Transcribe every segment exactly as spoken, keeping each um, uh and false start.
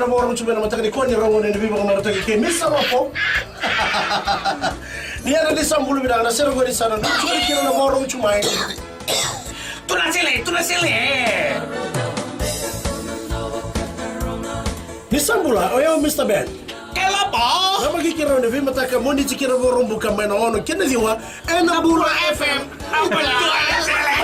Na vakarogo tu mai na mataka nikua ni rogo ni veivakamarataki kei Misa Lopo. Ni yadra ni sa bula vinaka na sere qori sa na nucu kina na vakarogo tu mai. Tuna sele, tuna sele. Ni sa bula, o yau Mista Ben. Kelapa. Na maki kira ni veimataka Moniti kina Vakaraubuka mai na ono kina ciwa. Ena Bula F M. Na bula F M.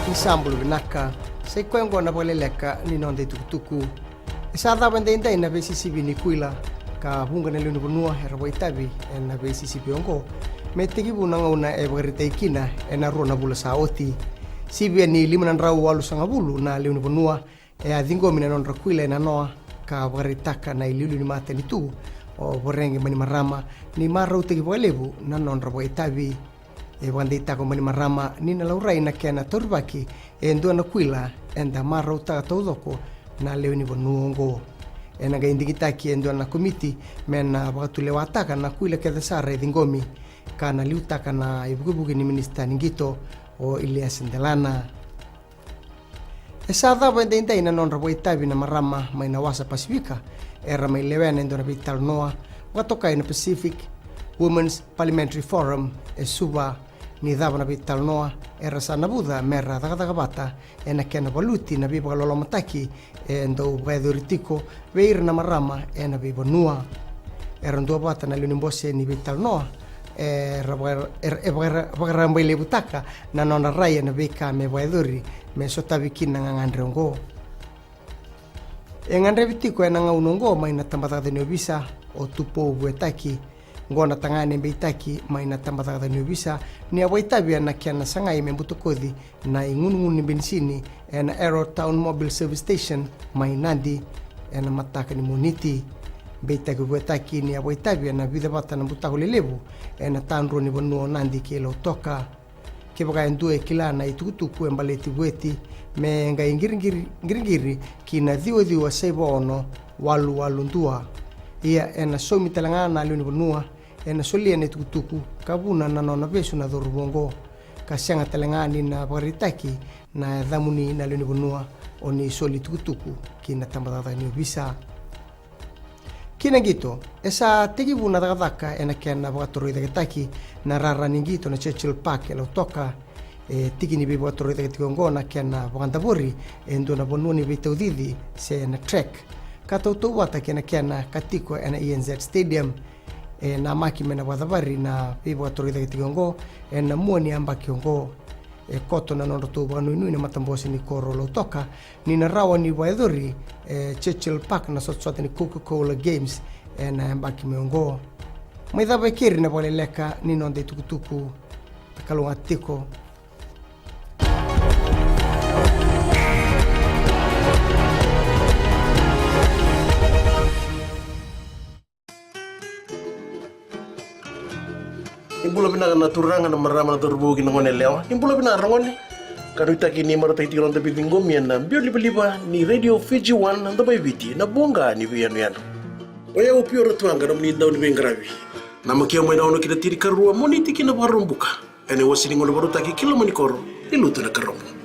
Ni sa bula vinaka, sa i koya oqo na vakaleleka ni noda itukutuku. E sa cava edaidai na veisisivi ni kuila ka vuqa na lewe ni vanua era vakaitavi ena veisisivi oqo me tekivu na gauna e vakaraitaki kina ena rua na vula sa oti. Sivia ni lima na drau walusagavulu na lewe ni vanua e a ciqomi na nodra kuila e nanoa ka vakaraitaka na iliuliu ni matanitu o Voreqe Bainimarama ni marautaki vakalevu na nodra vakaitavi. E vakadeitaka o Bainimarama ni na laurai na kena taurivaki e dua na kuila eda marautaka taucoko na lewe ni vanua oqo. Ena qai digitaki e dua na komiti me na vakatulewataka na kuila kece sara e ciqomi, ka na liutaka na ivukevuke ni minisita ni qito o Iliesa Delana. E sa cava edaidai na nodra vakaitavi na marama mai na wasa Pasifika era mai lewena e dua na veitalanoa vakatokai na Pacific Women's Parliamentary Forum e Suva. Ni cava na veitalanoa era sa navuca me ra cakacaka vata ena kena valuti na veivakalolomataki e dau vakayacori tiko vei ira na marama ena veivanua. Era duavata na lewe ni bose ni veitalanoa era vakara-, era, e vakara-, vakarabailevutaka na nodra rai ena veika me vakayacori me sotavi kina na gagadre oqo. E gadrevi tiko ena gauna oqo mai na tabacakacaka ni ovisa o Tupou Vuetaki. Oqo na tagane beitaki mai na tabacakacaka ni ovisa ni a vakaitavi ena kena sagai me butakoci na igunugunu ni benisini ena Arrow Town Mobile Service Station mai Nadi ena mataka ni Moniti. Beitaki o Vuetaki ni a vakaitavi ena vica vata na butako lelevu ena tadrua ni vanua o Nadi kei Lautoka. Kevaka e dua e kila na itukutuku e baleti Vueti me qai qiriqiri, qiriqiri ki na ciwa ciwa saiva ono walu walu dua. Ia ena saumi tale ga na lewe ni vanua ena solia na itukutuku ka vuna na nona vesu na cauravou oqo. Ka sega tale ga ni na vakaraitaki na yacamuni na lewe ni vanua o ni soli itukutuku ki na tabacakacaka ni ovisa. Ki na qito, e sa tekivu na cakacaka ena kena vakatorocaketaki na rara ni qito na Churchill Park e Lautoka. E tiki ni veivakatorocaketaki oqo na kena vakadavori e dua na vanua ni veitaucici se na track ka tautauvata kei na kena ka tiko ena A N Z Stadium. E namaki me na vakacavari na veivakatorocaketaki oqo ena mua ni yabaki oqo. E koto na nodratou vakanuinui na matabose ni koro o Lautoka ni na rawa ni vakayacori e Churchill Park na sotasota ni Coca-Cola Games ena yabaki mai oqo. Mai cava e keri na vakaleleka ni noda itukutuku. Takaluga tiko. Ni bula vinaka na turaga, na marama, na cauravou kei na gone yalewa. Ni bula vinaka ragone. Ka nuitaki ni marautaki tiko na noda veiciqomi ena biau livaliva ni Radio Fiji One, na Domo i Viti, na voqa ni veiyanuyanu. O yau o Piora Tuaqa, nomuni dau ni veiqaravi. Namaki au mai na ono ki na tinikarua, Moniti ki na Vakaraubuka. Ena iwase ni gauna vakarautaki ki loma ni koro ni Lutu na Karobo.